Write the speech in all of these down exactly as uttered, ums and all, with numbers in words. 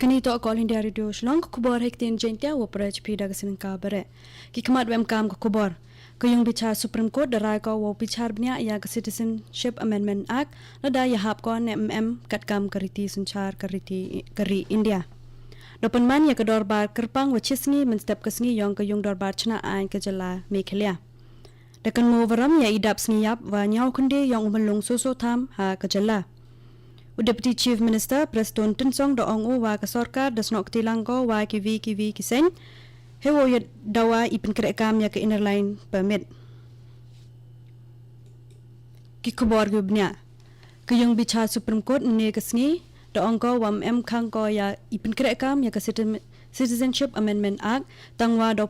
Kani toh ka All India Radio Shillong, ka khubor ha ktien Jaiñtia, wa pyrshah phi da ka Sinengka Bareh. Ki khmat wa emkam ka khubor. Ka yung bichar Supreme Court da rai ko wow bichar bniah ïa ka Citizenship Amendment Act, lada ïahap ko ne em em katkam ka riti synshar ka riti ka ri India. Da pynman ïa ka dorbar kyrpang wa chi sngi mynstep ka sngi yong ka yung dorbar chna aiñ ka jylla Meghalaya. Da kynmaw warom ïa i dap sngi ïap wa ñiaw khynde yong u myllung Soso Tham ha ka jylla. U Deputy Chief Minister Prestone Tynsong da ong u wa ka sorkar da snoh kti lang ko wa kiwi kiwi ki seng. He wow ïa dawa i pynkreh kam ïa ka Inner Line Permit. Ki khubor ki bniah. Ka yung bichar Supreme Court ne ka sngi da ong ko wa em khang ko ïa i pynkreh kam ïa ka Citizen- Citizenship Amendment Act, tang wa da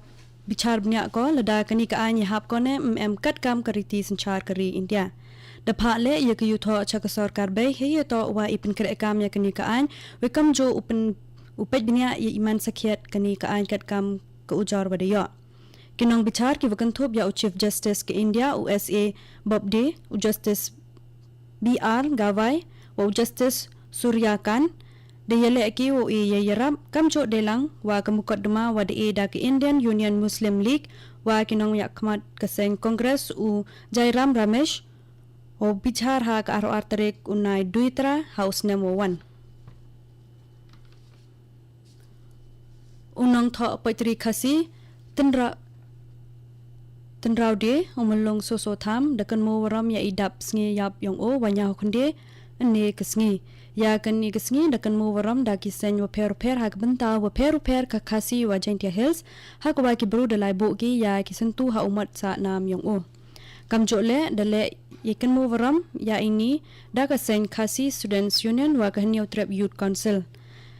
bichar bniah ko lada kani ka aiñ ïahap ko ne em em katkam ka riti synshar ka ri India. Da phah leh ïa ka ïuthoh cha ka sorkar bei hei ïa toh wa i pynkreh kam ïa kani ka aiñ, wei kamjooh u pyn- u peit bniah ïa i man sakhiat kani ka aiñ katkam ka ujor wa da ïoh. Ki nongbichar ki wa kynthup ïa u Chief Justice ka India, u S A Bobde, u Justice B R Gavai, wa u Justice Surya Kant, da ïaleh ki wow e ïa ïarap kamjooh dei lang wa ka mukotduma wa da e da ka Indian Union Muslim League wa ki nongïakhmat ka seng Congress, u Jairam Ramesh, wow bichar ha ka arphew ar tarik u Naiduitra ha u snem wa wan. U nongthoh poetry Khasi, Tynra- Tynrawde, u myllung Soso Tham, da kynmaw warom ïa i dap sngi ïap yong u wa ñiaw khynde ne ka sngi. Ïa kani ka sngi da kynmaw warom da ki seng wa pher wa pher ha ka bynta wa pher wa pher ka Khasi wa Jaiñtia Hills, ha ka wa ki bru da lai buh ki ïa ki syntu ha u mot sah nam yong u. Kamjooh leh da leh ïa kynmaw warom ïa ini da ka seng Khasi Students Union wa ka Hynñiewtrep Youth Council.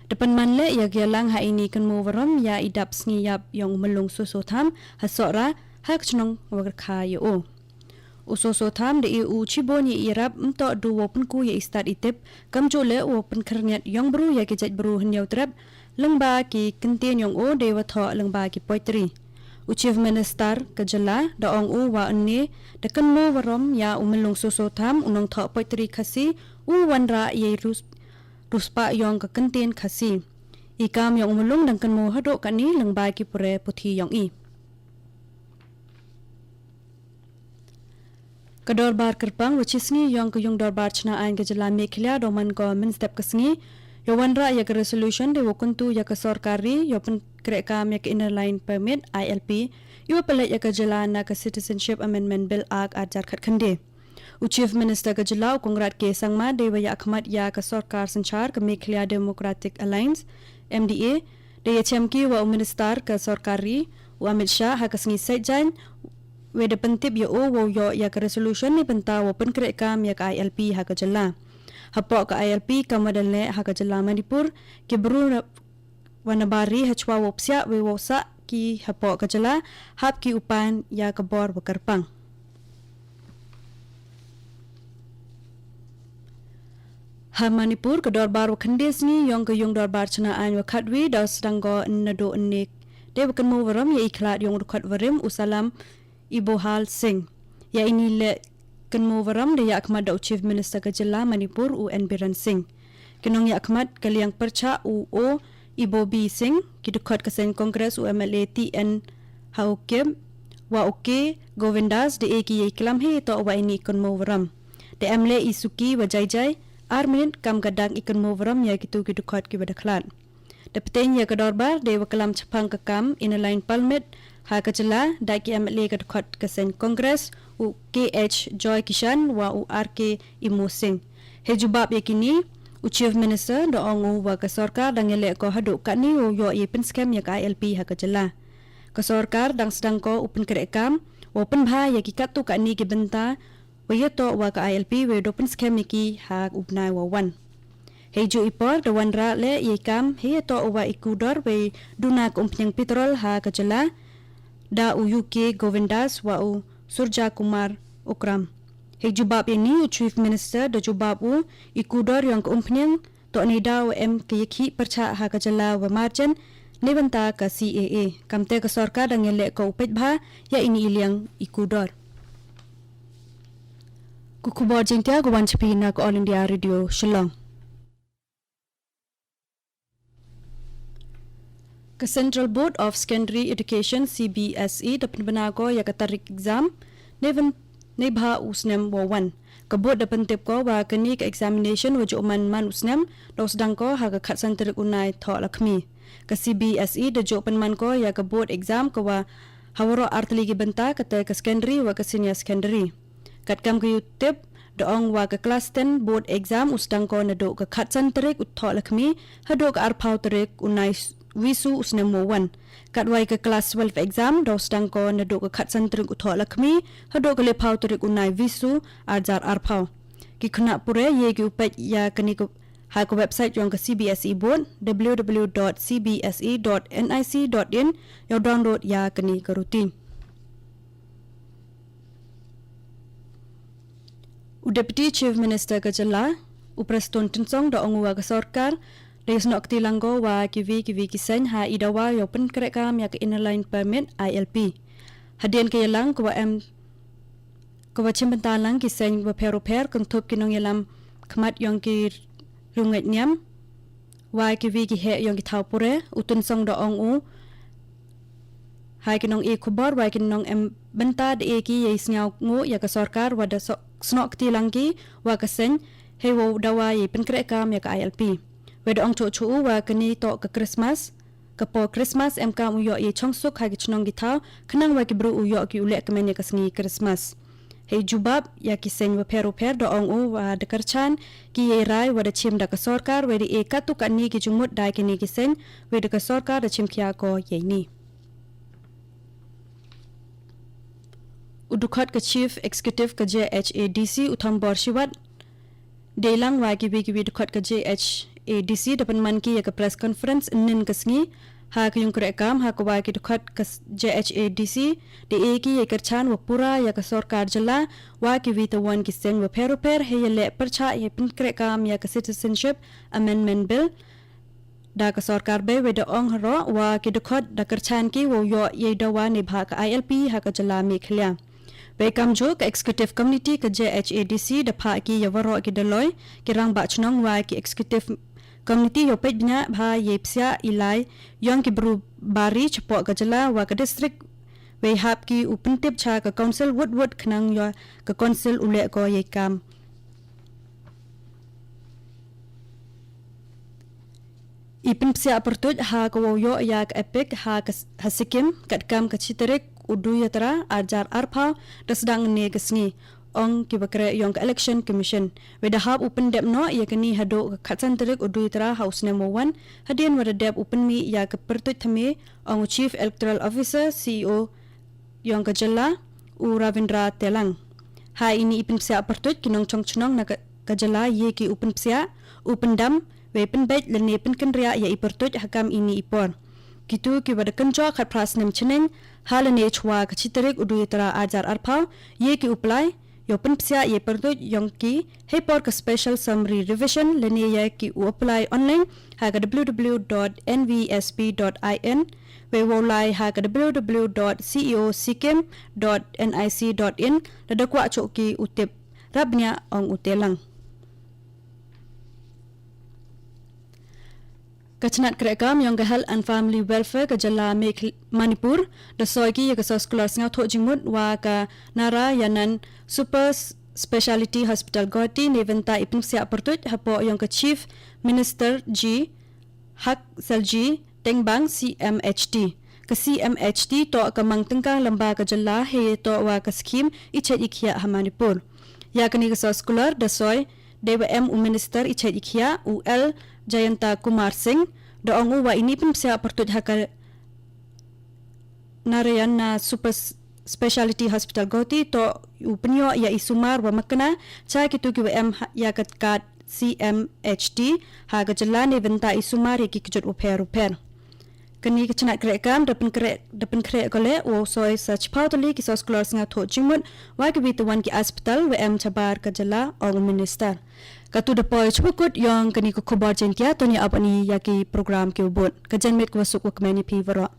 Da pynman leh ïa ka ïalang ha ini kynmaw warom ïa i dap sngi ïap yong u myllung Soso Tham ha Sohra ha ka chnong wa kyrkha ïa u. U Soso Tham da e u chibun ïa i ïarap, ym toh du wow pynku ïa i stad i tip, kamjooh leh wow pynkhyrniat yong bru ïa ki jait bru Hynñiewtrep, lyngba ki kyntien yong u dei wa thoh lyngba ki poetry. U Chief Minister ka jylla da ong u wa ynne da kynmaw warom ïa u myllung Soso Tham, u nongthoh poetry Khasi, u wanrah ïa i rus- ruspah yong ka kyntien Khasi. I kam yong u myllung dang kynmaw haduh katni lyngba ki pule puthi yong i. Ka dorbar kyrpang wa chi sngi yong ka yung dorbar chna aiñ ka jylla Meghalaya da man ko mynstep ka sngi. Ïa wanrah ïa ka resolution dei wa kyntu ïa ka sorkar ri ïa pynkreh kam ïa ka Inner Line Permit, I L P, ïa wa pynleit ïa ka jylla na ka Citizenship Amendment Bill Act ar hajar khatkhynde. U Chief Minister ka jylla u Conrad K Sangma dei wa ïakhmat ïa ka sorkar synshar ka Meghalaya Democratic Alliance, M D A, dei ïa chem ki wa u Minister ka sorkar ri, u Amit Shah, ha ka sngi Saitjaiñ, wei da pyntip ïa u wow ïoh ïa ka resolution ni bynta wow pynkreh kam ïa ka I L P ha ka jylla. Hapoh ka I L P kam wa da leh ha ka jylla Manipur, ki bru wa nabar ri hachwa wow psiah wei wow sah ki hapoh ka jylla, hap ki u pan ïa ka bor wa kyrpang. Ha Manipur ka dorbar wa khynde sngi yong ka yung dorbar chna aiñ wa khatwi da sdang ko naduh ynne. Dei wa kynmaw warom ïa i khlad yong u dkhot warim u Salam Ibohal Singh. Ïa ini leh kynmaw warom da ïakhmat da u Chief Minister ka jylla Manipur u N Biren Singh. Ki nongïakhmat ka liang pyrchah u O Ibobi Singh, ki dkhot ka seng Congress u M L A T N Haokip, wa u K Govindas da e ki ïa i klam hei toh wa ini kynmaw warom. Da em leh i suki wa jai jai, ar minit kam ka dak i kynmaw warom ïa kitu ki dkhot ki wa da khlad. Da pteng ïa ka dorbar dei wa klam chaphang ka kam Inner Line Permit ha ka jylla da ki M L A ka dkhot ka seng Congress, u K H Joy Kishan wa u R K Imo Singh. Hei jubab ïa kini, u Chief Minister da ong u wa ka sorkar dang ïaleh ko haduh katni wow ïoh ïa pynskhem ïa ka I L P ha ka jylla. Ka sorkar dang sdang ko u pynkreh kam wow pynbha ïa ki katto katni ki bynta, wa ïa toh wa ka I L P wei da pynskhem ïa ki ha u bnai wa wan. Hei ju i por da wanrah leh ïa i kam hei ïa toh wa i kudor wei duna ka umphniang petrol ha ka jylla da u U K Govindas wa u Surja Kumar Ukram. Hei jubab ïa ni u Chief Minister da jubab u i kudor yong ka umphniang toh neida wa em ka ïakhih pyrchah ha ka jylla wa marjan neibynta ka C A A. Kamte ka sorkar dang ïaleh ko u pynbha ïa ini i liang i kudor. Ku khubor Jaiñtia ka wan chapi na ka All India Radio Shillong. Ka Central Board of Secondary Education, C B S E, da pynbna ko ïa ka tarik exam neibhah u snem wa wan. Ka board da pyntip ko wa kane ka examination wa ju man man u snem, da u sdang ko ha ka khatsan tarik u Nailakhmi. Ka C B S E da ju pynman ko ïa ka board exam ka wa ha waroh artylli ki bynta, kata ka secondary wa ka senior secondary. Katkam ka ïathuh tip, da ong wa ka class ten board exam u sdang ko naduh ka khatsan tarik u Nailakhmi haduh ka arphew tarik u Naiwisu u snem wa wan. Katwa ïa ka class twelve exam da u sdang ko naduh ka khatsan tarik u Nailakhmi haduh ka laiphew tarik u Naiwisu arhajar arphew. Ki khynnah pule ïa ki u peit ïa kane ka ha ka website yong ka C B S E board, w w w dot c b s e dot n i c dot in, ïa u download ïa kane ka ruti. U Deputy Chief Minister ka jylla, u Prestone Tynsong, da ong u wa ka sorkar da ïasnoh kti lang ko wa kiwei kiwei ki seng ha i dawa ïa u pynkhreh kam ïa ka Inner Line Permit, I L P. Hadien ka ïalang ka wa em ka wa chim bynta lang ki seng wa pher u pher, kynthup ki nongïalam khmat yong ki riewngeit niam wa kiwei ki heh yong ki thaw pule, u Tynsong da ong u ha ki nong-e khubor wa ki nong em bynta da e ki ïa i sngewthuh ïa ka sorkar wa da snoh kti lang ki wa ka seng hei wa u dawa ïa i pynkhreh kam ïa ka I L P. Wei da ong chuh chuh u wa kane toh ka Christmas, ka por Christmas em kam u ïoh ïa i chongsuk ha ki chnong ki thaw, khnang wa ki bru u ïoh ki u leh kmen ïa ka sngi Christmas. Hei jubab ïa ki seng wa pher u pher da ong u wa da kyrchan ki ïa i rai wa da chim da ka sorkar, wei da e katto katne ki jingmut da kine ki seng, wei da ka sorkar da chim khia ko ïa ini. U dkhot ka Chief Executive ka J H A D C, u Thombor Shiwat, dei lang wa kiwei kiwei dkhot ka J H A D C da pynman ki ïa ka press conference ynnin ka sngi ha ka ïungkreh kam ha ka wa ki dkhot ka J H A D C da e ki ïa i kyrchan wa pura ïa ka sorkar jylla wa kiwei tawon ki seng wa pher u pher hei ïa leh pyrchah ïa i pynkhreh kam ïa ka Citizenship Amendment Bill da ka sorkar bei, wei da ong haroh wa ki dkhot da kyrchan ki wa u ïoh ïa i dawa neibhah ka I L P ha ka jylla Meghalaya. Wei kamjuh ka Executive Committee ka J H A D C da phah ki ïa waroh ki dolloi, ki rangbah chnong wa ki Executive Committee ïa u peit bniah bha ïa i psiah i lai yong ki bru bari chapoh ka jylla wa ka district, wei hap ki u pyntip cha ka Council wut wut khnang ïa ka Council u leh ko ïa i kam. I pynpsiah pyrtuid ha ka wa u ïoh ïa ka EPIC ha ka, ha Sikkim katkam ka shi tarik u Duitara arhajar arphew da sdang ne ka sngi, ong ki wa kreh yong ka Election Commission. Wei da hap u pyndep noh ïa kane haduh ka khatsan tarik u Duitara ha u snem wa wan, hadien wa da dep u pynmih ïa ka pyrtuid thymme, ong u Chief Electoral Officer, C E O yong ka jylla, u Ravindra Telang. Ha ini i pynpsiah pyrtuid ki nongchong chnong na ka, ka jylla ïa ki u pynpsiah, u pyndam, wei pynbeit lane pynkynriah ïa i pyrtuid ha kam ini i por. Kitu ki wa da kynjoh khatphra snem chneng ha lane chwa ka shi tarik u Duitara arhajar arphew ïa ki u apply ïa u pynpsiah ïa i pyrtuid yong ki hei por ka special summary revision lane ïa ki u apply online ha ka w w w dot n v s p dot i n, wei wa u lai ha ka w w w dot c e o sikkim dot n i c dot in, lada kwah chuh ki u tip rap bniah, ong u Telang. Ka chnat kreh kam yong ka Health and Family Welfare ka jylla Megh-, Manipur da soi ki ïa ka soskular sngewthuh jingmut wa ka Narayanan Super S-, Speciality Hospital Guwahati neibynta i pynpsiah pyrtuid hapoh yong ka Chief Minister G Hak Selji Tengbang, C M H T. Ka C M H T toh ka mang tyngka lamba ka jylla hei toh wa ka skhim i chait i khiah ha Manipur. Ïa kane ka soskular da soi dei wa em u Minister i chait i khiah, u L Jayanta Kumar Singh, da ong u wa ini i pynpsiah pyrtuid ha ka Narayana Super S-, Speciality Hospital Guwahati toh u pynïoh ïa i sumar wa makna cha kitu ki wa em ha, ïa ka kad C M H T ha ka jylla neibynta i sumar ïa ki kjut wa pher u pher. Kane ka chnat kreh kam da pynkhreh, da pynkhreh ko leh wa u soi sa chiphaw tylli ki soskular sngewthuh jingmut wa kiwei tawon ki aspatal wa em chabar ka jylla, ong u Minister. Katu da poi chwa kut yong kane ka khubor Jaiñtia, to ngin ïa ap ani ïa ki program ki wa bud. Ka janmiet ka wa suk wa kmen ïa phi waroh.